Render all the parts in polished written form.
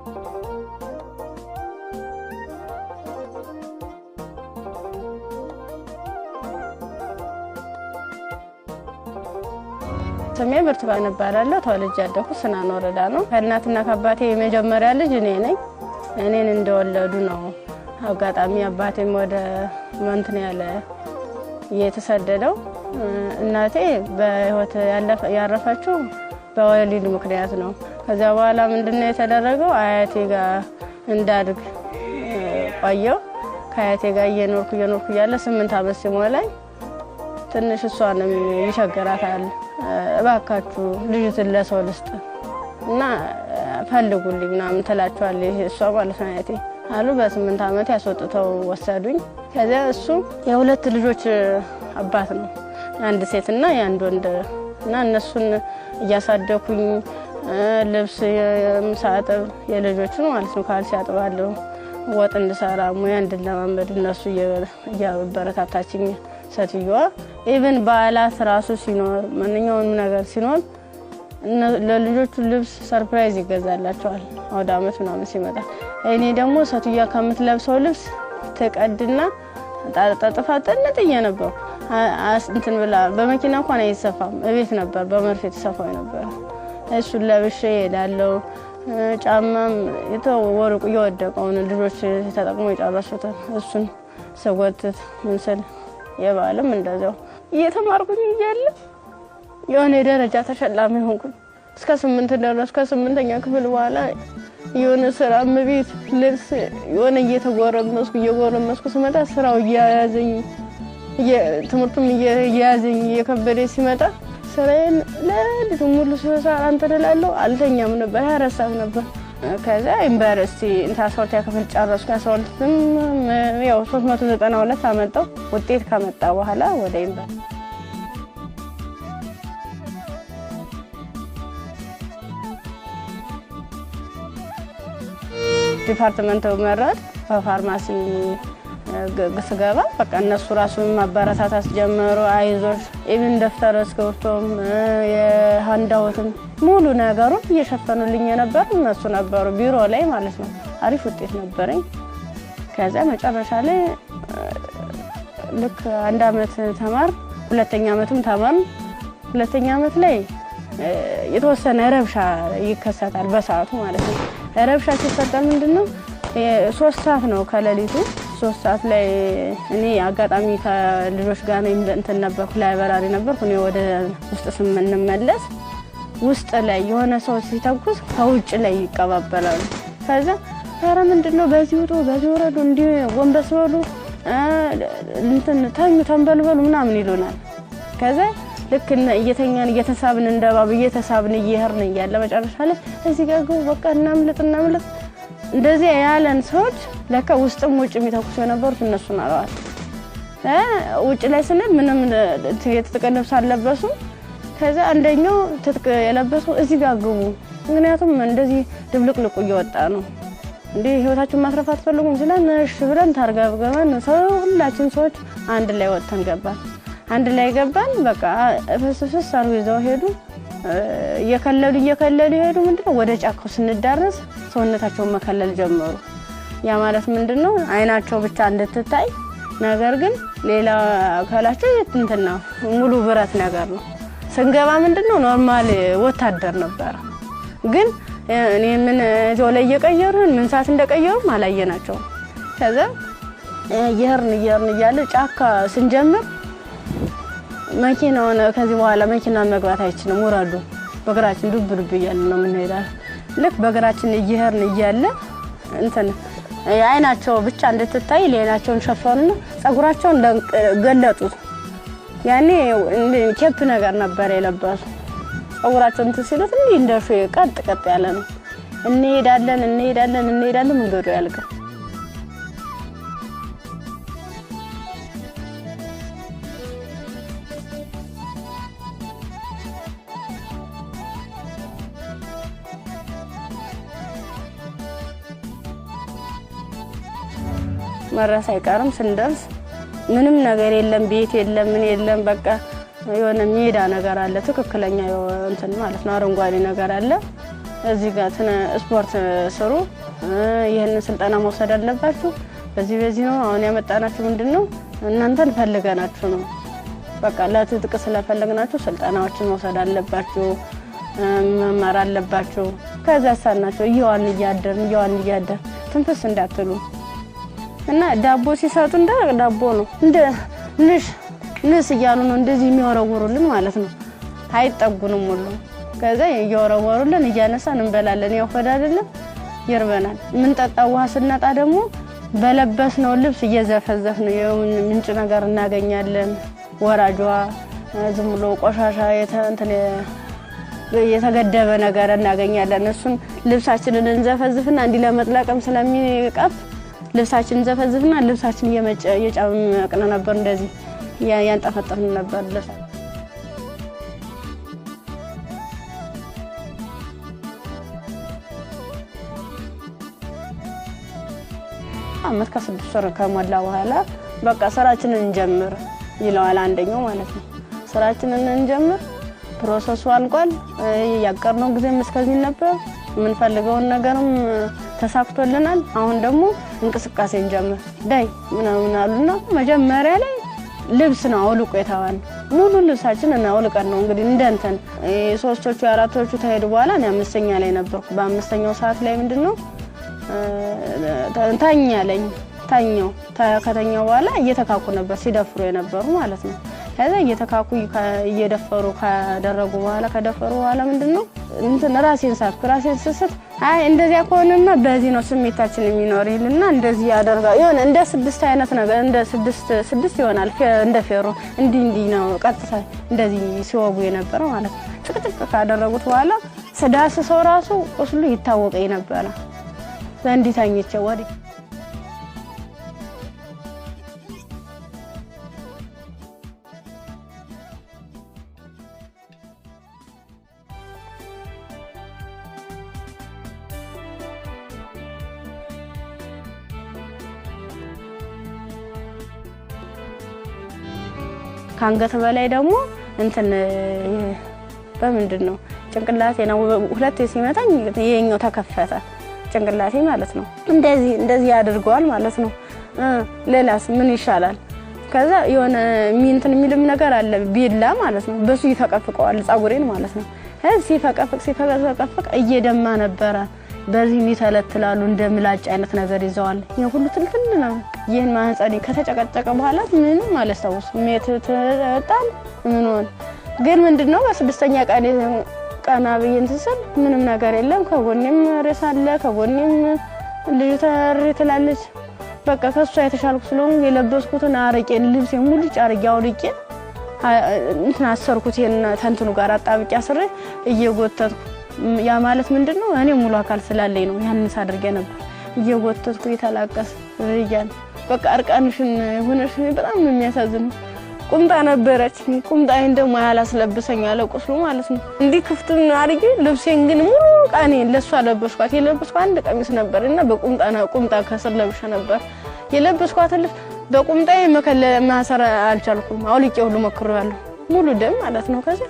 ስሜ ብርቱካን እባላለሁ። ተወልጄ ያደኩት ስናን ወረዳ ነው። ከእናትና ከአባቴ የመጀመሪያ ልጅ እኔ ነኝ። እኔን እንደወለዱ ነው። አጋጣሚ አባቴም ወደ እንትን ያለ የተሰደደው፣ እናቴ በህይወት ያረፈችው በወሊድ ምክንያት ነው። ከዚያ በኋላ ምንድነው የተደረገው? አያቴ ጋር እንዳድግ ቆየው። ከአያቴ ጋር እየኖርኩ እየኖርኩ እያለ 8 ዓመት ሲሞላኝ ትንሽ እሷንም ይቸግራታል። እባካችሁ ልጅትን ለሰው ልስጥ እና ፈልጉልኝ ምናምን ትላቸዋለች እሷ ማለት ነው አያቴ አሉ። በ8 ዓመት ያስወጥተው ወሰዱኝ። ከዚያ እሱ የሁለት ልጆች አባት ነው፣ የአንድ ሴትና የአንድ ወንድ፣ እና እነሱን እያሳደኩኝ ልብስ ሳጥብ የልጆቹን ማለት ነው፣ ካልሲ አጥባለሁ፣ ወጥ እንድሰራ ሙያ እንድለማመድ እነሱ እያበረታታችኝ ሴትዮዋ፣ even በዓላት ራሱ ሲኖር ማንኛውንም ነገር ሲኖር ለልጆቹ ልብስ surprise ይገዛላቸዋል። አውደ ዓመት ምናምን ሲመጣ እኔ ደግሞ ሴትዮዋ ከምትለብሰው ልብስ ትቀድና ጠጥፋ ጥንጥዬ ነበርኩ። እንትን ብላ በመኪና እንኳን አይሰፋም፣ እቤት ነበር በመርፌ የተሰፋው ነበር። እሱን ለብሼ እሄዳለሁ። ጫማም ወርቁ እየወደቀውን ልጆች ተጠቅሞ የጨረሱትን እሱን ስጎትት ምን ስል የበዓልም እንደዚያው እየተማርኩኝ እያለ የሆነ የደረጃ ተሸላሚ ሆንኩኝ። እስከ 8 ደረስኩ። ከስምንተኛ ክፍል በኋላ የሆነ ስራ ቤት ልብስ የሆነ እየተጎረመስኩ እየጎረመስኩ ስመጣ ስራው እየያዘኝ ትምህርቱም እየያዘኝ እየከበደ ሲመጣ ስራዬን ለሊቱ ሙሉ ስሰራ እንትን እላለሁ። አልተኛም ነበር፣ 24 ሰዓት ነበር። ከዛ ዩኒቨርሲቲ እንትን 12ኛ ክፍል ጨረስኩ። 12ም ያው 392 አመጣው። ውጤት ከመጣ በኋላ ወደ ዩኒቨርሲቲ department መረጥ። በፋርማሲ ስገባ በቃ እነሱ ራሱ ማበረታታት ጀመሩ። አይዞሽ፣ even ደብተር እስክሪብቶም የ handout ም ሙሉ ነገሩን እየሸፈኑልኝ የነበሩ እነሱ ነበሩ፣ ቢሮ ላይ ማለት ነው። አሪፍ ውጤት ነበረኝ። ከዚያ መጨረሻ ላይ ልክ አንድ አመት ተማር፣ ሁለተኛ አመትም ተማር። ሁለተኛ አመት ላይ የተወሰነ ረብሻ ይከሰታል፣ በሰዓቱ ማለት ነው። ረብሻ ሲፈጠር ምንድነው፣ 3 ሰዓት ነው፣ ከሌሊቱ 3 ሰዓት ላይ እኔ አጋጣሚ ከልጆች ጋር እንትን ነበርኩ፣ library ነበርኩ። እኔ ወደ ውስጥ ስንመለስ ውስጥ ላይ የሆነ ሰው ሲተኩስ ከውጭ ላይ ይቀባበላሉ። ከዛ ኧረ ምንድን ነው፣ በዚህ ውጡ፣ በዚህ ወረዱ፣ እንዲህ ጎንበስ በሉ፣ እንትን ተኙ፣ ተንበልበሉ ምናምን ይሉናል። ከዛ ልክ እየተኛን እየተሳብን እንደ እባብ እየተሳብን እየሄድን እያለ መጨረሻ ላይ እዚህ ጋር ግቡ፣ በቃ እናምልጥ እናምልጥ። እንደዚህ ያለን ሰዎች ለካ ውስጥም ውጭ የሚተኩሱ የነበሩት እነሱ ናለዋል። ውጭ ላይ ስንል ምንም የትጥቅ ልብስ አልለበሱም። ከዛ አንደኛው ትጥቅ የለበሰው እዚህ ጋር ግቡ፣ ምክንያቱም እንደዚህ ድብልቅልቁ እየወጣ ነው፣ እንዴ ህይወታችሁን ማትረፍ አትፈልጉም ሲለን እሺ ብለን ታርገብገበን ሰው ሁላችን ሰዎች አንድ ላይ ወጥተን ገባን። አንድ ላይ ገባን። በቃ ፍስ ፍስ አርጎ ይዘው ሄዱ። እየከለሉ እየከለሉ ሄዱ። ምንድነው፣ ወደ ጫካው ስንዳረስ ሰውነታቸውን መከለል ጀመሩ። ያ ማለት ምንድነው፣ አይናቸው ብቻ እንድትታይ፣ ነገር ግን ሌላ አካላቸው እንትን ነው፣ ሙሉ ብረት ነገር ነው። ስንገባ ምንድነው፣ normal ወታደር ነበረ። ግን እኔ ምን እዚያው ላይ እየቀየሩን ምን ሰዓት እንደቀየሩም አላየናቸውም። ከዛ እየሄድን እየሄድን እያለ ጫካ ስንጀምር መኪናውን ከዚህ በኋላ መኪና መግባት አይችልም፣ ውረዱ፣ በእግራችን ዱብ ዱብ እያልን ነው የምንሄዳል። ልክ በእግራችን እየሄድን እያለ እንትን አይናቸው ብቻ እንድትታይ ሌላቸውን ሸፈኑና ጸጉራቸውን ገለጡት። ያኔ cap ነገር ነበር የለበሱ። ጸጉራቸውን እንትን ሲሉት እንዲህ እንደ ቀጥ ቀጥ ያለ ነው። እንሄዳለን እንሄዳለን እንሄዳለን፣ መንገዱ ያልቃል። መድረስ አይቀርም። ስንደርስ ምንም ነገር የለም፣ ቤት የለም፣ ምን የለም። በቃ የሆነ ሜዳ ነገር አለ፣ ትክክለኛ እንትን ማለት ነው፣ አረንጓዴ ነገር አለ። እዚህ ጋር ስፖርት ስሩ፣ ይህንን ስልጠና መውሰድ አለባችሁ፣ በዚህ በዚህ ነው አሁን ያመጣናችሁ፣ ምንድነው እናንተን ፈልገናችሁ ነው፣ በቃ ለትጥቅ ስለፈለግናችሁ ስልጠናዎችን መውሰድ አለባችሁ፣ መማር አለባችሁ። ከዛ ሳናቸው እየዋልን እያደርን እየዋልን እያደርን ትንፍስ እንዳትሉ እና ዳቦ ሲሰጡ እንደ ዳቦ ነው እንደ ንሽ ንስ እያሉ ነው እንደዚህ የሚወረውሩልን ማለት ነው። አይጠጉንም ሁሉ። ከዛ እየወረወሩልን እያነሳን እንበላለን። ያው ሆድ አይደለም ይርበናል። የምንጠጣው ውሃ ስናጣ ደግሞ በለበስነው ልብስ እየዘፈዘፍን ምንጭ ነገር እናገኛለን። ወራጇ ዝም ብሎ ቆሻሻ የተገደበ ነገር እናገኛለን። እሱን ልብሳችንን እንዘፈዝፍና እንዲህ ለመጥለቅም ስለሚቀፍ ልብሳችንን እንዘፈዝፍና ልብሳችን እየጨመቅን ነበር፣ እንደዚህ ያንጠፈጠፍን ነበር ልብስ። አመት ከ6 ወር ከሞላ በኋላ በቃ ስራችንን እንጀምር ይለዋል አንደኛው ማለት ነው። ስራችንን እንጀምር፣ process ኡ አልቋል። ያቀርነው ጊዜም እስከዚህ ነበር። የምንፈልገውን ነገርም ተሳክቶልናል። አሁን ደግሞ እንቅስቃሴ እንጀምር ዳይ ምናምን አሉና መጀመሪያ ላይ ልብስ ነው አውልቆ የተባልነው። ሙሉ ልብሳችንን አውልቀን ነው እንግዲህ እንደ እንትን ሶስቶቹ አራቶቹ ተሄዱ በኋላ እኔ 5ኛ ላይ ነበርኩ። በ5ኛው ሰዓት ላይ ምንድነው ተኛለኝ ተኛው። ከተኛው በኋላ እየተካኩ ነበር ሲደፍሩ የነበሩ ማለት ነው። ከዛ እየተካኩ እየደፈሩ ካደረጉ በኋላ ከደፈሩ በኋላ ምንድነው እንትን ራሴን ሳትኩ። ራሴን ስስት አይ እንደዚያ ከሆነማ በዚህ ነው ስሜታችን የሚኖር ይልና እንደዚህ ያደርጋል። የሆነ እንደ 6 አይነት ነገር እንደ 6 ይሆናል እንደ ፌሮ እንዲህ እንዲህ ነው ቀጥታ እንደዚህ ሲወጉ የነበረው ማለት ነው። ጭቅጭቅ ካደረጉት በኋላ ስዳስሰው ራሱ ቁስሉ ይታወቀኝ ነበረ። እንዲህ ተኝቼ ወዲህ ካንገት በላይ ደግሞ እንትን በምንድን ነው ጭንቅላቴ ነው ሁለቴ ሲመታኝ ይሄኛው ተከፈተ ጭንቅላቴ ማለት ነው። እንደዚህ እንደዚህ ያደርገዋል ማለት ነው። ሌላስ ምን ይሻላል? ከዛ የሆነ እንትን የሚልም ነገር አለ ቢላ ማለት ነው። በሱ ይፈቀፍቀዋል ፀጉሬን ማለት ነው። ሲፈቀፍቅ ሲፈቀፍቅ እየደማ ነበረ። በዚህ የሚተለትላሉ እንደ ምላጭ አይነት ነገር ይዘዋል። ይሄ ሁሉ ትልትል ነው። ይሄን ማህፀኔ ከተጨቀጨቀ በኋላ ምንም አላስታውስም። ተጣል ምን ሆነ ግን ምንድነው በስድስተኛ ቀን ቀና ብዬ እንትን ስል ምንም ነገር የለም። ከጎኔም ሬሳ አለ፣ ከጎኔም ልጅ ተሪ ትላለች። በቃ ከሷ የተሻልኩ ስለሆንኩ የለበስኩትን አረቄን ልብሴን ሙልጭ አድርጌ አውልቄ እንትን አሰርኩት። ይሄን ተንትኑ ጋር አጣብቄ አስሬ እየጎተትኩ ያ ማለት ምንድነው እኔ ሙሉ አካል ስላለኝ ነው ያንን ሳደርግ ነበር። እየጎተትኩ እየተላቀስ እያለ በቃ እርቃንሽን ሆነሽ በጣም ነው የሚያሳዝነው። ቁምጣ ነበረች፣ ቁምጣዬን ደግሞ ያላስለብሰኝ አለ ቁስሉ ማለት ነው። እንዲህ ክፍቱን አድርጌ ልብሴን ግን ሙሉ ቃኔን ለሷ ለበስኳት። የለበስኳት አንድ ቀሚስ ነበር እና በቁምጣ ቁምጣ ከስር ለብሼ ነበር የለበስኳትን ልብስ በቁምጣዬ መከለል ማሰር አልቻልኩም። አውልቄ ሁሉ ሞክሬዋለሁ፣ ሙሉ ደም ማለት ነው። ከዛ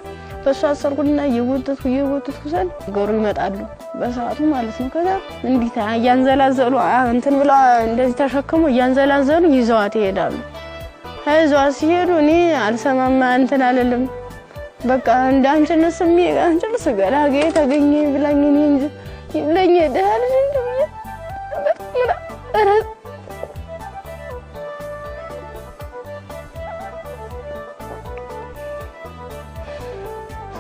በሷ አሰርኩና እየጎተትኩ እየጎተትኩ ስል ገሩ ይመጣሉ በሰዓቱ ማለት ነው። ከዛ እንዲህ እያንዘላዘሉ እንትን ብለው እንደዚህ ተሸክሞ እያንዘላዘሉ ይዘዋት ይሄዳሉ። ይዘዋት ሲሄዱ እኔ አልሰማማ እንትን አልልም። በቃ እንዳንቺንስ አንቺንስ ገላጌ ተገኘ ብላኝ እኔ እንጂ ለኛ ደህና ልጅ እንጂ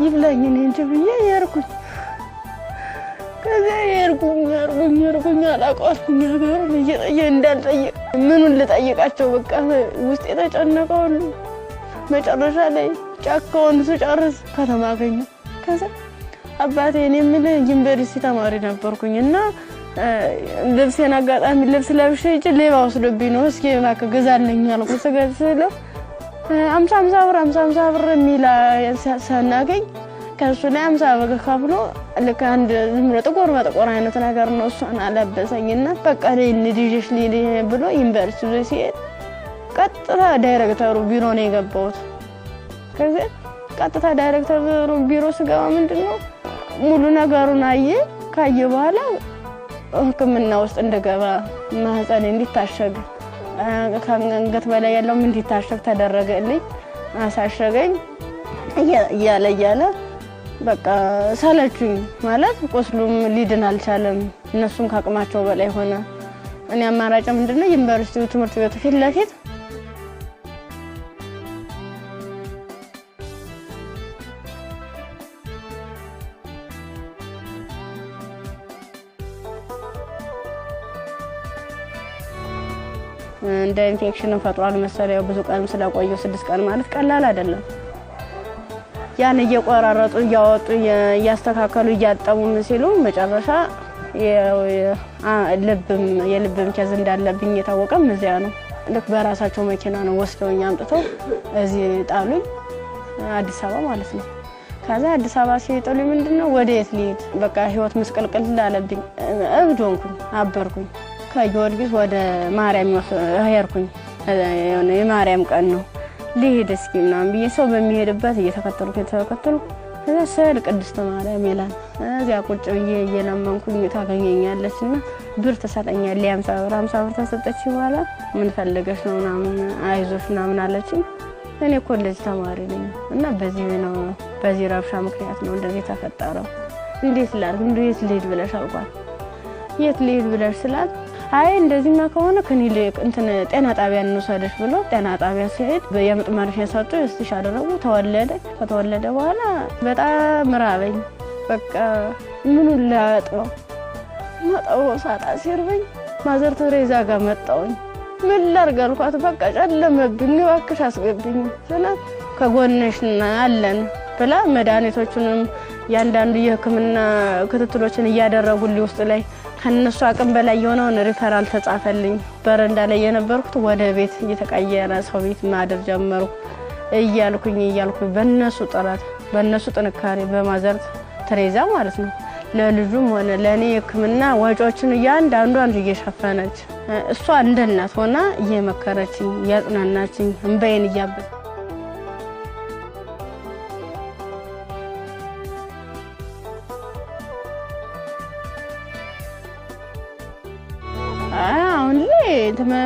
ይብላኝ እኔ እንጂ ብዬ የሄድኩኝ። ከዚያ የሄድኩኝ የሄድኩኝ የሄድኩኝ አላውቀዋትም ሀገሩን እየጠየቅ እንዳልጠይቅ ምኑን ልጠይቃቸው በቃ ውስጥ የተጨነቀ ሁሉ መጨረሻ ላይ ጫካውን ስጨርስ ከተማ አገኘሁ። ከዛ አባቴ እኔ የምልህ ዩኒቨርሲቲ ተማሪ ነበርኩኝ እና ልብሴን አጋጣሚ ልብስ ለብሼ ሂጅ ሌባ ወስዶብኝ ነው እስኪ እባክህ ግዛልኝ አልኩት። ስገዛለው 50 ብር 50 ብር የሚል ሳናገኝ ከእሱ ላይ 50 ብር ከፍሎ ልክ አንድ ዝም ብሎ ጥቁር በጥቁር አይነት ነገር ነው እሷን አለበሰኝና በቃ ልይዤሽ ልሂድ ብሎ ዩኒቨርሲቲ ይዞ ሲሄድ ቀጥታ ዳይሬክተሩ ቢሮ ነው የገባሁት። ከዚያ ቀጥታ ዳይሬክተሩ ቢሮ ስገባ ምንድነው ሙሉ ነገሩን አየ። ካየ በኋላ ሕክምና ውስጥ እንድገባ፣ ማህፀኔ እንዲታሸግ፣ ከአንገት በላይ ያለውም እንዲታሸግ ተደረገልኝ። አሳሸገኝ። እያለ እያለ በቃ ሰለቹኝ። ማለት ቁስሉም ሊድን አልቻለም። እነሱም ከአቅማቸው በላይ ሆነ። እኔ አማራጭ ምንድነው፣ ዩኒቨርሲቲው ትምህርት ቤቱ ፊት ለፊት እንደ ኢንፌክሽን ፈጥሯል መሰለኝ። ብዙ ቀን ስለቆየሁ፣ 6 ቀን ማለት ቀላል አይደለም። ያን እየቆራረጡ፣ እያወጡ፣ እያስተካከሉ፣ እያጠቡ ምን ሲሉ መጨረሻ ልብም የልብም case እንዳለብኝ የታወቀም እዚያ ነው። ልክ በራሳቸው መኪና ነው ወስደውኝ አምጥተው እዚህ ጣሉኝ፣ አዲስ አበባ ማለት ነው። ከዛ አዲስ አበባ ሲጥሉኝ ምንድን ነው፣ ወደ የት ልሂድ? በቃ ህይወት ምስቅልቅል እንዳለብኝ እብድ ሆንኩኝ፣ አበርኩኝ። ከጊዮርጊስ ወደ ማርያም ሄድኩኝ። የማርያም ቀን ነው፣ ልሂድ እስኪ ምናምን ብዬ ሰው በሚሄድበት እየተከተልኩ እየተከተልኩ ከዛ ስዕል ቅድስት ማርያም ይላል። እዚያ ቁጭ ብዬ እየለመንኩኝ ታገኘኛለች እና ብር ትሰጠኛለች። 50 ብር፣ 50 ብር ተሰጠች። በኋላ ምን ፈልገሽ ነው ምናምን፣ አይዞሽ ምናምን አለችኝ። እኔ ኮሌጅ ተማሪ ነኝ እና በዚህ ነው፣ በዚህ ረብሻ ምክንያት ነው እንደዚህ የተፈጠረው። እንዴት ላድርግ፣ እንዴት ልሂድ ብለሽ አልኳት። የት ልሂድ ብለሽ ስላት፣ አይ እንደዚህማ ከሆነ ክሊኒክ እንትን ጤና ጣቢያ እንውሰድሽ ብሎ ጤና ጣቢያ ሲሄድ የምጥ መርፌ ሰጡ፣ stitch አደረጉ። ተወለደ። ከተወለደ በኋላ በጣም ራበኝ። በቃ ምኑን ላጥበው፣ ማጠበው ሳጣ ሲርበኝ ማዘር ቴሬዛ ጋር መጣሁኝ። ምን ላድርግ አልኳት። በቃ ጨለመብኝ፣ እባክሽ አስገብኝ ስላት ከጎንሽ አለን ብላ መድኃኒቶቹንም ያንዳንዱ የሕክምና ክትትሎችን እያደረጉልኝ ውስጥ ላይ ከነሱ አቅም በላይ የሆነውን ሪፈራል ተጻፈልኝ። በረንዳ ላይ የነበርኩት ወደ ቤት እየተቀየረ ሰው ቤት ማደር ጀመርኩ። እያልኩኝ እያልኩኝ በእነሱ ጥረት፣ በእነሱ ጥንካሬ፣ በማዘር ቴሬዛ ማለት ነው፣ ለልጁም ሆነ ለእኔ የሕክምና ወጪዎችን እያንዳንዷን እየሸፈነች፣ እሷ እንደ እናት ሆና እየመከረችኝ፣ እያጽናናችኝ፣ እንባዬን እያበ አሁን ላይ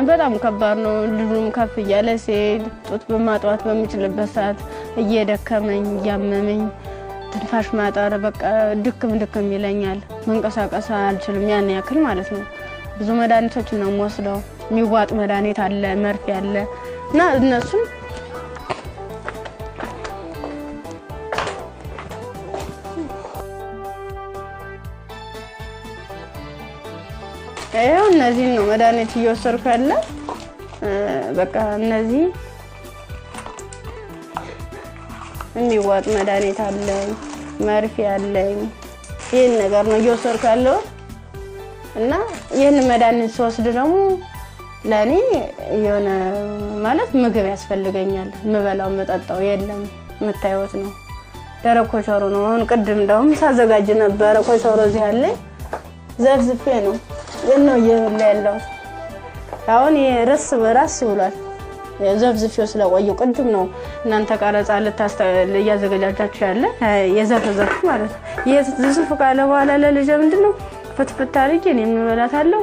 በጣም ከባድ ነው። ልጁም ከፍ እያለ ሲሄድ ጡት በማጥባት በሚችልበት ሰዓት እየደከመኝ፣ እያመመኝ፣ ትንፋሽ ማጠር፣ በቃ ድክም ድክም ይለኛል። መንቀሳቀስ አልችልም ያን ያክል ማለት ነው። ብዙ መድኃኒቶችን ነው የምወስደው። የሚዋጥ መድኃኒት አለ፣ መርፌ አለ እና እነሱም ይኸው እነዚህን ነው መድኃኒት እየወሰድኩ ያለ። በቃ እነዚህ የሚዋጥ መድኃኒት አለኝ፣ መርፌ አለኝ። ይህን ነገር ነው እየወሰድኩ ያለሁት እና ይህን መድኃኒት ስወስድ ደግሞ ለእኔ የሆነ ማለት ምግብ ያስፈልገኛል። የምበላው የምጠጣው የለም። የምታዩት ነው፣ ደረቅ ኮቸሮ ነው። አሁን ቅድም እንደውም ሳዘጋጅ ነበረ። ኮቸሮ እዚህ አለኝ፣ ዘፍዝፌ ነው ነው እየበላ ያለሁት። አሁን ርስ በራስ ብሏል። ዘፍዝፌው ስለቆየው ቅድም ነው እናንተ ቀረጻ እያዘገጃጃችሁ ያለ የዘፈዘፉ ማለት ነው። ዝፍዝፍ ካለ በኋላ ለልጄ ምንድን ነው ፍትፍት አድርጌ እኔ የምበላታለሁ፣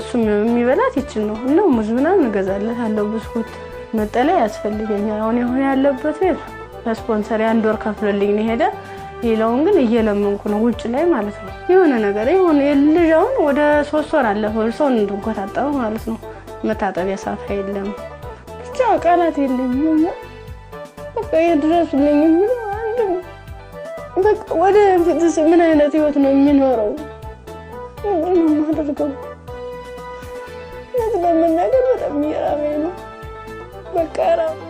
እሱም የሚበላት ይችን ነው እና ሙዝ ምናምን እገዛለታለሁ። ብስኩት፣ መጠለያ ያስፈልገኛል። አሁን የሆነ ያለበት ቤት በስፖንሰር የአንድ ወር ከፍሎልኝ ነው የሄደ። ሌላውን ግን እየለመንኩ ነው ውጭ ላይ ማለት ነው። የሆነ ነገር የሆነ ልጅ አሁን ወደ 3 ወር አለፈው ሰውን እንድንኮታጠበ ማለት ነው። መታጠቢያ ሳፋ የለም። ብቻ ቃላት የለኝም። በቃ የድረሱልኝ የምለው አንድም በቃ ወደፊትስ ምን አይነት ህይወት ነው የሚኖረው? ምንድን ነው የማደርገው? እውነት ለመናገር በጣም እየራበኝ ነው። በቃ ራበኝ።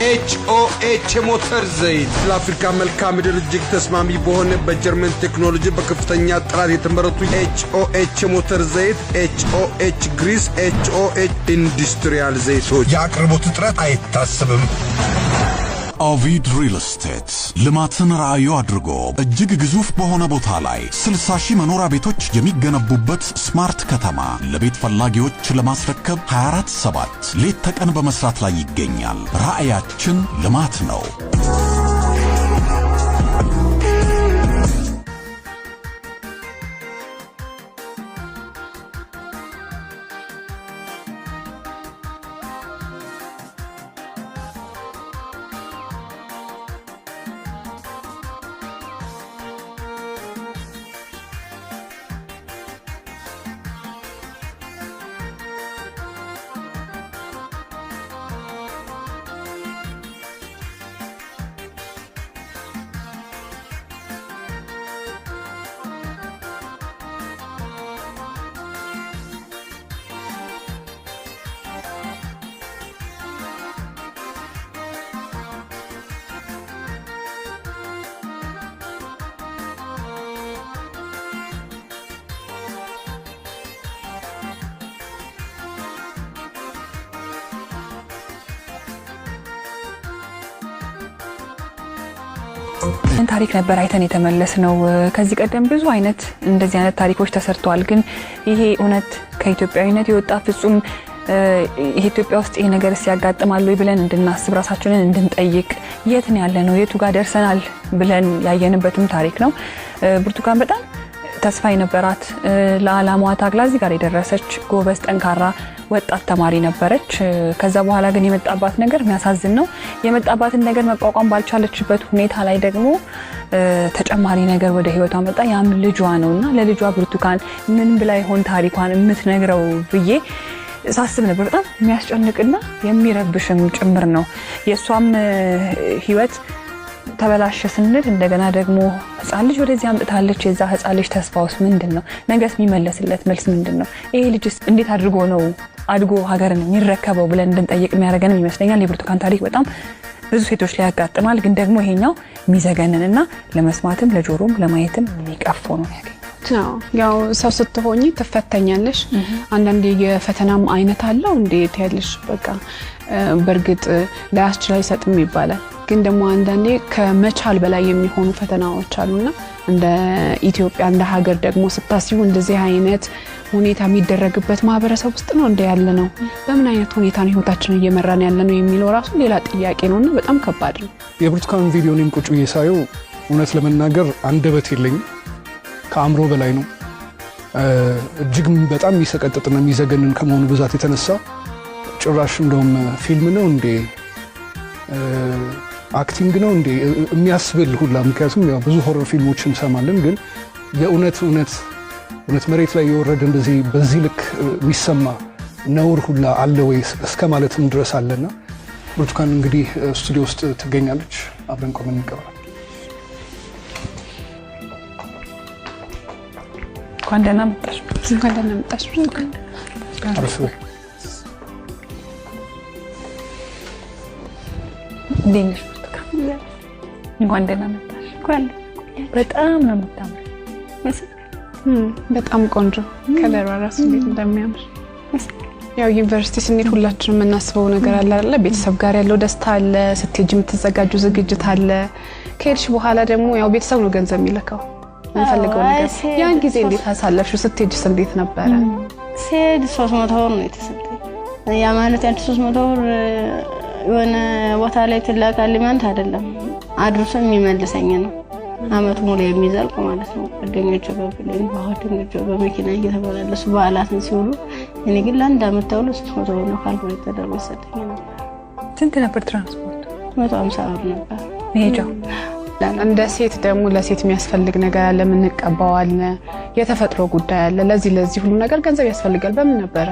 ኤችኦኤች የሞተር ዘይት ለአፍሪካ መልክዓ ምድር እጅግ ተስማሚ በሆነ በጀርመን ቴክኖሎጂ በከፍተኛ ጥራት የተመረቱ ኤችኦኤች የሞተር ዘይት፣ ኤችኦኤች grease፣ ኤችኦኤች industrial ዘይቶች የአቅርቦት እጥረት አይታሰብም። ኦቪድ ሪል ስቴት ልማትን ራዕዩ አድርጎ እጅግ ግዙፍ በሆነ ቦታ ላይ 60 ሺህ መኖሪያ ቤቶች የሚገነቡበት smart ከተማ ለቤት ፈላጊዎች ለማስረከብ 24/7 ሌት ተቀን በመስራት ላይ ይገኛል። ራዕያችን ልማት ነው። ታሪክ ነበር አይተን የተመለስ ነው። ከዚህ ቀደም ብዙ አይነት እንደዚህ አይነት ታሪኮች ተሰርተዋል። ግን ይሄ እውነት ከኢትዮጵያዊነት የወጣ ፍጹም ኢትዮጵያ ውስጥ ይሄ ነገር ሲያጋጥማል ወይ ብለን እንድናስብ ራሳችንን እንድንጠይቅ የት ነው ያለነው የቱ ጋር ደርሰናል ብለን ያየንበትም ታሪክ ነው። ብርቱካን በጣም ተስፋ የነበራት ለዓላማዋ ታግላ እዚህ ጋር የደረሰች ጎበዝ፣ ጠንካራ ወጣት ተማሪ ነበረች። ከዛ በኋላ ግን የመጣባት ነገር የሚያሳዝን ነው። የመጣባትን ነገር መቋቋም ባልቻለችበት ሁኔታ ላይ ደግሞ ተጨማሪ ነገር ወደ ሕይወቷ መጣ። ያም ልጇ ነውና ለልጇ ብርቱካን ምን ብላ ይሆን ታሪኳን የምትነግረው ብዬ ሳስብ ነበር። በጣም የሚያስጨንቅና የሚረብሽም ጭምር ነው። የእሷም ሕይወት ተበላሸ ስንል እንደገና ደግሞ ህፃን ልጅ ወደዚህ አምጥታለች። የዛ ህፃን ልጅ ተስፋውስ ምንድን ነው? ነገስ የሚመለስለት መልስ ምንድን ነው? ይሄ ልጅስ እንዴት አድርጎ ነው አድጎ ሀገርን የሚረከበው ብለን እንድንጠይቅ የሚያደርገንም ይመስለኛል። የብርቱካን ታሪክ በጣም ብዙ ሴቶች ላይ ያጋጥማል። ግን ደግሞ ይሄኛው የሚዘገንንና ለመስማትም ለጆሮም ለማየትም የሚቀፈው ነው ያገኘሁት። ያው ሰው ስትሆኚ ትፈተኛለሽ። አንዳንዴ የፈተናም አይነት አለው። እንዴት ያለሽ በቃ በእርግጥ ላያስችል አይሰጥም ይባላል። ግን ደግሞ አንዳንዴ ከመቻል በላይ የሚሆኑ ፈተናዎች አሉና እንደ ኢትዮጵያ እንደ ሀገር ደግሞ ስታስቡ እንደዚህ አይነት ሁኔታ የሚደረግበት ማህበረሰብ ውስጥ ነው እንደ ያለ ነው። በምን አይነት ሁኔታ ነው ህይወታችንን እየመራን ያለ ነው የሚለው ራሱ ሌላ ጥያቄ ነውና በጣም ከባድ ነው። የብርቱካን ቪዲዮ እኔም ቁጭ ብዬ ሳየው እውነት ለመናገር አንደበት የለኝም። ከአእምሮ በላይ ነው። እጅግ በጣም የሚሰቀጥጥና የሚዘገንን ከመሆኑ ብዛት የተነሳ ጭራሽ እንደውም ፊልም ነው እንዴ acting ነው እንዴ የሚያስብል ሁላ። ምክንያቱም ያው ብዙ horror ፊልሞች እንሰማለን፣ ግን የእውነት እውነት እውነት መሬት ላይ የወረደ እንደዚህ በዚህ ልክ የሚሰማ ነውር ሁላ አለ ወይ እስከ ማለትም ድረስ አለና ብርቱካን እንግዲህ ስቱዲዮ ውስጥ ትገኛለች። አብረን ቆመን እንቀበላል። እንኳን ደህና መጣሽ። እንኳን ደህና መጣሽ ብርቱካን። አረፍ በይ። እንዴት ነሽ ብርቱካን? እንኳን ደህና መጣሽ። በጣም ነው የምታምሪው። በጣም ቆንጆ ከለሯ ራሱ እንዴት እንደሚያምር። ያው ዩኒቨርሲቲ ስንሄድ ሁላችንም የምናስበው ነገር አለ አይደለ? ቤተሰብ ጋር ያለው ደስታ አለ፣ ስትሄጂ የምትዘጋጁ ዝግጅት አለ። ከሄድሽ በኋላ ደግሞ ያው ቤተሰብ ነው ገንዘብ የሚልከው የምንፈልገው ነገር። ያን ጊዜ እንዴት አሳለፍሽው? ስትሄጂስ እንዴት ነበረ? ስሄድ 300 ብር ነው የተሰጠኝ። ያ ማለት ያንቺ 300 ብር የሆነ ቦታ ላይ ትላካለች ማለት አይደለም፣ አድርሶ የሚመልሰኝ ነው። አመቱ ሙሉ የሚዘልቅ ማለት ነው። ጓደኞቼ በ plane ጓደኞቼ በመኪና እየተመላለሱ በዓላትን ሲውሉ፣ እኔ ግን ለአንድ አመት ተብሎ 300 ብር ነው calculate ተደርጎ ይሰጠኝ ነበር። ስንት ነበር ትራንስፖርት? 150 ብር ነበር መሄጃው። እንደ ሴት ደግሞ ለሴት የሚያስፈልግ ነገር አለ፣ የምንቀባው አለ፣ የተፈጥሮ ጉዳይ አለ። ለዚህ ለዚህ ሁሉ ነገር ገንዘብ ያስፈልጋል። በምን ነበረ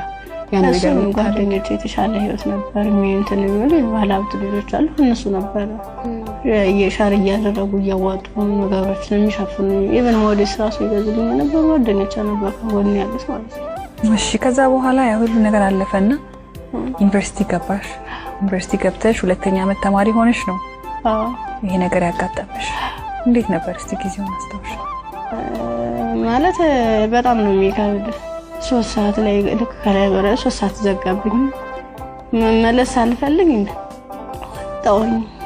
ያን ነገር እሱም ጓደኞቼ የተሻለ ህይወት ነበር እንትን የሚሉ የባለ ሀብት ልጆች አሉ። እነሱ ነበረ share እያደረጉ እያዋጡ ነገሮችን የሚሸፍኑ፣ even ሞዴስ ራሱ ይገዙልኝ ነበር። ጓደኞቼ ነበር ከጎን ያሉት ማለት ነው። እሺ፣ ከዛ በኋላ ያ ሁሉ ነገር አለፈና ዩኒቨርሲቲ ገባሽ። ዩኒቨርሲቲ ገብተሽ ሁለተኛ ዓመት ተማሪ ሆነሽ ነው ይሄ ነገር ያጋጠመሽ። እንዴት ነበር እስቲ ጊዜውን አስታውሽ? ማለት በጣም ነው የሚከብድ። 3 ሰዓት ላይ ልክ ከላይ በረ 3 ሰዓት ዘጋብኝ። መመለስ አልፈልግ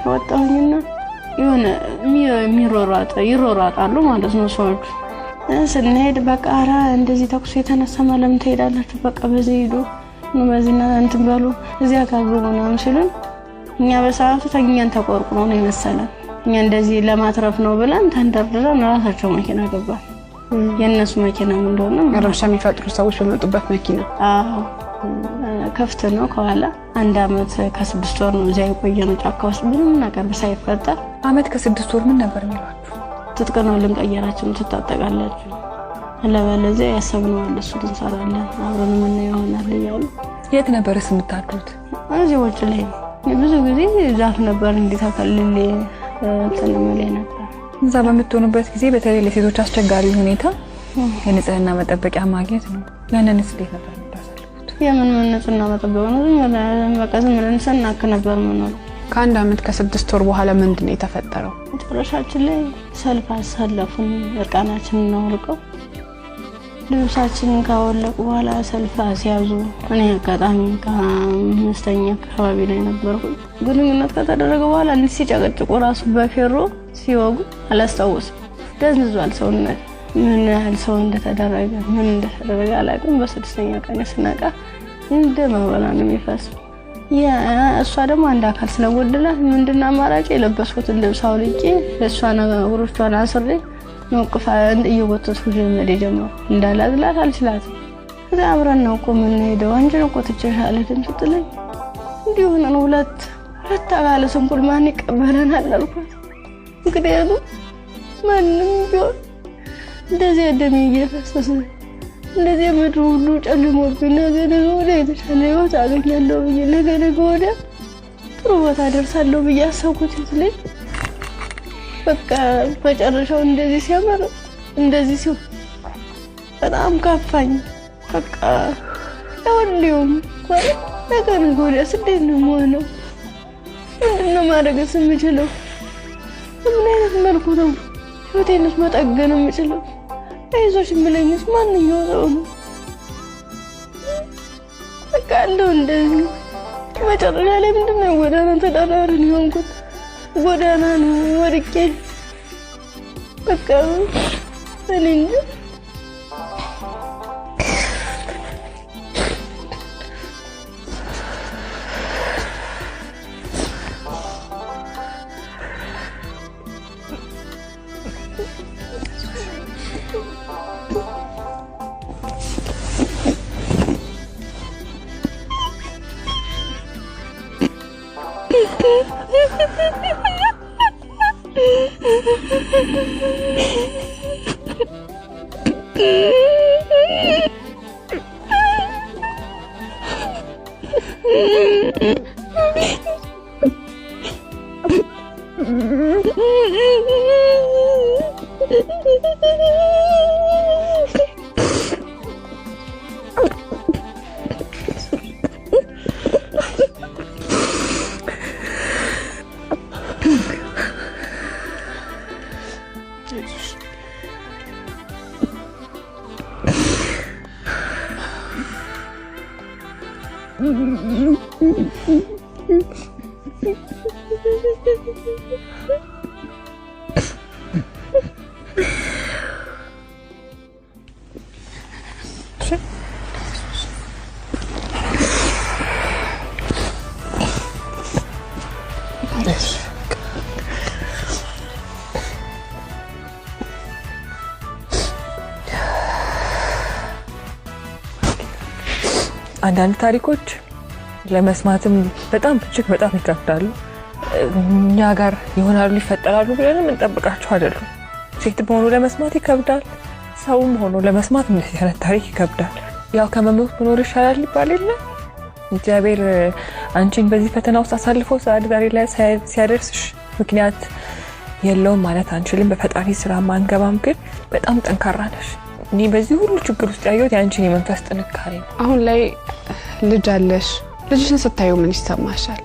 ወጣሁኝና የሆነ የሚሮሯጥ ይሮሯጣሉ ማለት ነው ሰዎቹ። ስንሄድ በቃ ኧረ እንደዚህ ተኩስ የተነሳ ለምን ትሄዳላችሁ? በቃ በዚህ ሂዱ በዚህና እንትን በሉ እዚያ ጋር ግቡ ምናምን ሲሉን እኛ በሰዓቱ ተኛን ተቆርቁሮ ነው የመሰለን። እኛ እንደዚህ ለማትረፍ ነው ብለን ተንደርድረን ራሳቸው መኪና ገባን። የእነሱ መኪና ምን እንደሆነ ረብሻ የሚፈጥሩ ሰዎች በመጡበት መኪና። አዎ ክፍት ነው ከኋላ። 1 ዓመት ከ6 ወር ነው እዚያ የቆየነው ጫካ ውስጥ ምንም ነገር ሳይፈጠር። ዓመት ከ6 ወር ምን ነበር የሚሏችሁ? ትጥቅ ነው ልንቀየራችሁ፣ ትታጠቃላችሁ፣ አለበለዚያ ያሰብነው አለ እሱን እንሰራለን አብረን ምን ይሆናል እያሉ። የት ነበርስ የምታድሩት? እዚህ ውጭ ላይ ብዙ ጊዜ ዛፍ ነበር እንዲተከልል እንትን የምልህ ነበር። እዛ በምትሆኑበት ጊዜ በተለይ ለሴቶች አስቸጋሪ ሁኔታ የንጽህና መጠበቂያ ማግኘት ነው። ያንንስ እንዴት ነበር የምታሳልፉት? የምን ምን ንጽህና መጠበቂያ ነው? ዝም ብለን በቃ ዝም ብለን ስናክ ነበር የምንውለው። ከ1 ዓመት ከ6 ወር በኋላ ምንድን ነው የተፈጠረው? መጨረሻችን ላይ ሰልፍ አሰለፉን። እርቃናችንን አውልቀው ልብሳችንን ካወለቁ በኋላ ሰልፍ አስያዙ። እኔ አጋጣሚ ከአምስተኛ አካባቢ ላይ ነበርኩኝ። ግንኙነት ከተደረገ በኋላ እንዲህ ሲጨቀጭቁ ራሱ በፌሮ ሲወጉ አላስታውስም። ደንዝዟል ሰውነት። ምን ያህል ሰው እንደተደረገ ምን እንደተደረገ አላውቅም። በ6ኛ ቀን ስነቃ እንደ መበላ ነው የሚፈሰው። እሷ ደግሞ አንድ አካል ስለጎደላት ምንድነው አማራጭ የለበስኩትን ልብስ አውልቄ ለእሷ እግሮቿን አስሬ ነው እቅፍ እየጎተትኩ መሄድ የጀመርኩት። እንዳላዝላት አልችላትም። ከዛ አብረን ነው እኮ የምንሄደው አንቺን እኮ ትቼሽ አልሄድም ስትለኝ እንዲህ ሆነን ሁለት አካለ ስንኩል ማን ይቀበለናል አልኳት። ምክንያቱም ማንም ቢሆን እንደዚህ ደሜ እየፈሰሰ እንደዚህ ምድሩ ሁሉ ጨልሞብኝ ነገ ነገ ወዲያ የተሻለ ህይወት አገኛለሁ ብዬ ነገ ነገ ወዲያ ጥሩ ቦታ ደርሳለሁ ብዬ አሰብኩት ልጅ በቃ መጨረሻው እንደዚህ ሲያምር እንደዚህ ሲሆን በጣም ከፋኝ። በቃ ሁሌውም ማለት ነገ ነገ ወዲያስ እንዴት ነው የምሆነው? ምንድን ነው ማድረግስ የምችለው? በምን አይነት መልኩ ነው ህይወቴንስ መጠገን የምችለው? አይዞሽ የሚለኝስ ማንኛው ሰው ነው? በቃ እንደው እንደዚህ መጨረሻ ላይ ምንድን ነው ጎዳና ተዳዳሪ ነው የሆንኩት። ጎዳና ነው ወድቄ በቃ እኔ እንጃ። አንዳንድ ታሪኮች ለመስማትም በጣም እጅግ በጣም ይከብዳሉ። እኛ ጋር ይሆናሉ ይፈጠራሉ ብለንም እንጠብቃቸው አይደሉም። ሴትም ሆኖ ለመስማት ይከብዳል፣ ሰውም ሆኖ ለመስማት እንደዚህ አይነት ታሪክ ይከብዳል። ያው ከመሞት መኖር ይሻላል ይባል የለ። እግዚአብሔር አንቺን በዚህ ፈተና ውስጥ አሳልፎ ዛሬ ላይ ሲያደርስሽ ምክንያት የለውም ማለት አንችልም። በፈጣሪ ስራ ማንገባም፣ ግን በጣም ጠንካራ ነሽ። እኔ በዚህ ሁሉ ችግር ውስጥ ያየሁት የአንቺን የመንፈስ ጥንካሬ ነው። አሁን ላይ ልጅ አለሽ። ልጅሽን ስታዩ ምን ይሰማሻል?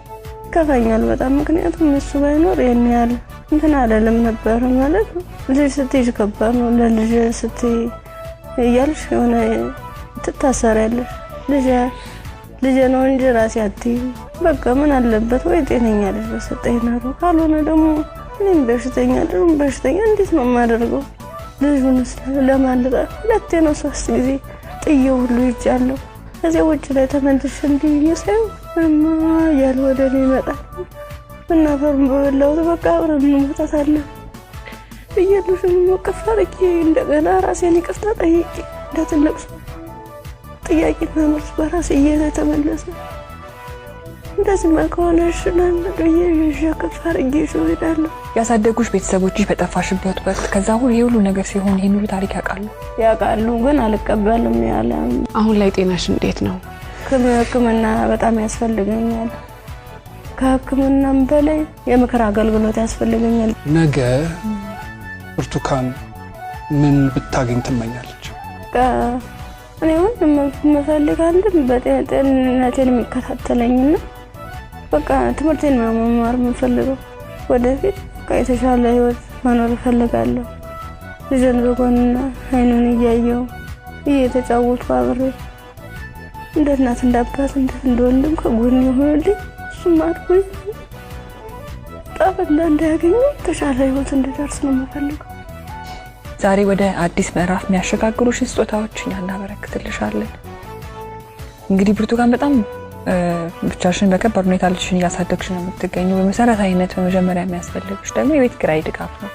ይከፋኛል በጣም። ምክንያቱም እሱ ባይኖር ይሄን ያህል እንትን አይደለም ነበር ማለት ልጅ ስትይዥ ከባድ ነው። ለልጅ ስትይ እያልሽ የሆነ ትታሰሪያለሽ። ልጅ ልጅ ነው እንጂ ራሴ አትይም። በቃ ምን አለበት ወይ ጤነኛ ልጅ በሰጠኝ ኖሮ፣ ካልሆነ ደግሞ እኔም በሽተኛ ልጁም በሽተኛ እንዴት ነው የማደርገው? ልጁንስ ለማን ልጣል? ሁለቴ ነው ሶስት ጊዜ ጥዬው ሁሉ ይጃለሁ። ከዚያ ውጭ ላይ ተመልሼ እንዲህ ሳየው እማ እያለ ወደ እኔ ይመጣል። እናፈሩን በበላሁት በቃ አብረን እንሞታታለን ብዬ ልጁን እቅፍ አድርጌ እንደገና ራሴን ይቅርታ ጠይቄ እንደ ትልቅ ሰው ጥያቄና መልስ በራሴ እየተመለሰ እንደዚህማ ከሆነ እሺ ብዬ ይዤ እቅፍ አድርጌ ይዤው እሄዳለሁ። ያሳደጉሽ ቤተሰቦችሽ በጠፋሽበት ወቅት ከዛ ሁሉ ይሄ ሁሉ ነገር ሲሆን ይሄን ሁሉ ታሪክ ያውቃሉ? ያውቃሉ፣ ግን አልቀበልም ያለ። አሁን ላይ ጤናሽ እንዴት ነው? ሕክምና በጣም ያስፈልገኛል። ከሕክምናም በላይ የምክር አገልግሎት ያስፈልገኛል። ነገ ብርቱካን ምን ብታገኝ ትመኛለች? በቃ እኔ አሁን የምፈልግ አንድም በጤንነቴን የሚከታተለኝና በቃ ትምህርቴን ነው መማር የምፈልገው። ወደፊት በቃ የተሻለ ህይወት መኖር እፈልጋለሁ። ልጄን በጎንና አይኑን እያየው እየተጫወቱ አብሬ እንደ እናት እንደ አባት እንደ ወንድም ከጎን የሆነልኝ እሱም አድጎ ጣፈንታ እንዳያገኘ የተሻለ ህይወት እንድደርስ ነው የምፈልገው። ዛሬ ወደ አዲስ ምዕራፍ የሚያሸጋግሩሽን ስጦታዎች እኛ እናበረክትልሻለን። እንግዲህ ብርቱካን በጣም ብቻሽን በከባድ ሁኔታ ልጅሽን እያሳደግሽ ነው የምትገኙ። በመሰረታዊነት በመጀመሪያ የሚያስፈልግሽ ደግሞ የቤት ኪራይ ድጋፍ ነው።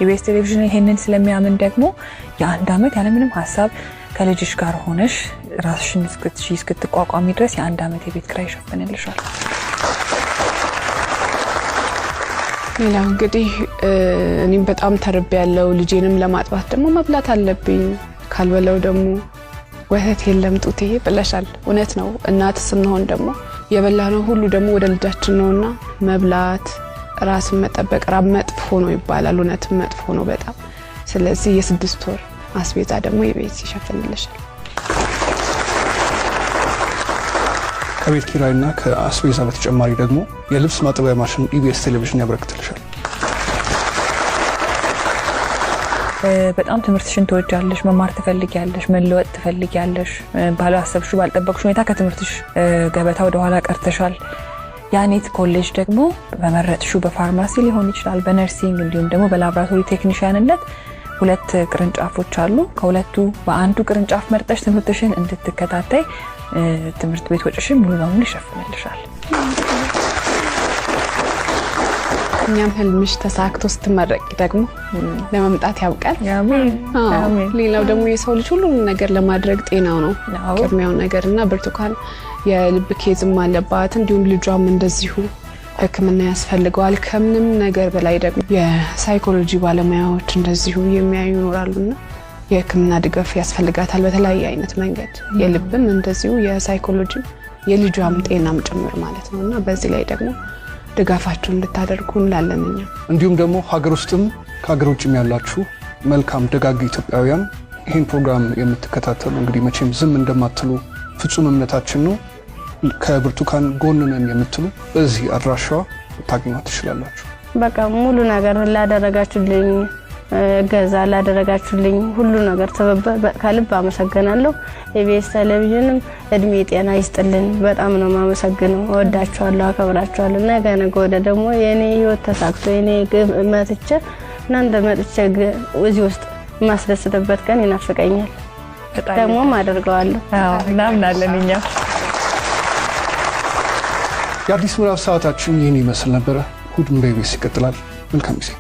ኢቢኤስ ቴሌቪዥን ይሄንን ስለሚያምን ደግሞ የአንድ ዓመት ያለምንም ሀሳብ ከልጅሽ ጋር ሆነሽ ራስሽን እስክትቋቋሚ ድረስ የአንድ ዓመት የቤት ኪራይ ይሸፍንልሻል። ሌላው እንግዲህ እኔም በጣም ተርቤ ያለው ልጄንም ለማጥባት ደግሞ መብላት አለብኝ። ካልበለው ደግሞ ወተት የለም ጡቴ ብለሻል። እውነት ነው። እናት ስንሆን ደግሞ የበላነው ሁሉ ደግሞ ወደ ልጃችን ነውና መብላት፣ ራስን መጠበቅ ራብ መጥፎ ነው ይባላል። እውነትም መጥፎ ነው በጣም። ስለዚህ የ6 ወር አስቤዛ ደግሞ የቤት ይሸፍንልሻል። ከቤት ኪራይና ከአስቤዛ በተጨማሪ ደግሞ የልብስ ማጠቢያ ማሽን ኢቢኤስ ቴሌቪዥን ያበረክትልሻል። በጣም ትምህርትሽን ትወጃለሽ፣ መማር ትፈልጊያለሽ፣ መለወጥ ትፈልጊያለሽ። ባላሰብሽው ባልጠበቅሽው ሁኔታ ከትምህርትሽ ገበታ ወደ ኋላ ቀርተሻል። ያኔት ኮሌጅ ደግሞ በመረጥሽው በፋርማሲ ሊሆን ይችላል፣ በ nursing እንዲሁም ደግሞ በላብራቶሪ ቴክኒሽያንነት 2 ቅርንጫፎች አሉ። ከሁለቱ በአንዱ ቅርንጫፍ መርጠሽ ትምህርትሽን እንድትከታተይ ትምህርት ቤት ወጪሽን ሙሉ በሙሉ ይሸፍንልሻል። እኛም ህልምሽ ተሳክቶ ስትመረቂ ደግሞ ለመምጣት ያብቃል። አሜን። አሜን። ሌላው ደግሞ የሰው ልጅ ሁሉንም ነገር ለማድረግ ጤናው ነው ቅድሚያው ነገርና ብርቱካን የልብ case ም አለባት፣ እንዲሁም ልጇም እንደዚሁ ሕክምና ያስፈልገዋል። ከምንም ነገር በላይ ደግሞ የሳይኮሎጂ ባለሙያዎች እንደዚሁ የሚያዩ ይኖራሉና የሕክምና ድጋፍ ያስፈልጋታል በተለያየ አይነት መንገድ፣ የልብም እንደዚሁ የሳይኮሎጂም የልጇም ጤናም ጭምር ማለት ነውና በዚህ ላይ ደግሞ ድጋፋችሁን እንድታደርጉ እንላለን እኛ። እንዲሁም ደግሞ ሀገር ውስጥም ከሀገር ውጭም ያላችሁ መልካም ደጋግ ኢትዮጵያውያን ይህን ፕሮግራም የምትከታተሉ እንግዲህ መቼም ዝም እንደማትሉ ፍጹም እምነታችን ነው። ከብርቱካን ጎን ነን የምትሉ በዚህ አድራሻዋ ልታገኟት ትችላላችሁ። በቃ ሙሉ ነገር ላደረጋችሁልኝ እገዛ ላደረጋችሁልኝ ሁሉ ነገር ትብብር ከልብ አመሰግናለሁ። ኢቢኤስ ቴሌቪዥንም እድሜ ጤና ይስጥልን። በጣም ነው የማመሰግነው። እወዳችኋለሁ፣ አከብራችኋለሁ። ነገ ነገ ወዲያ ደግሞ የኔ ህይወት ተሳክቶ የኔ ግብ መጥቼ እናንተ መጥቼ እዚህ ውስጥ የማስደስትበት ቀን ይናፍቀኛል። ደግሞም አደርገዋለሁ። አዎ እናምናለን እኛ። የአዲስ ምዕራፍ ሰዓታችን ይህን ይመስል ነበረ። እሁድን በኢቢኤስ ይቀጥላል። መልካም ጊዜ።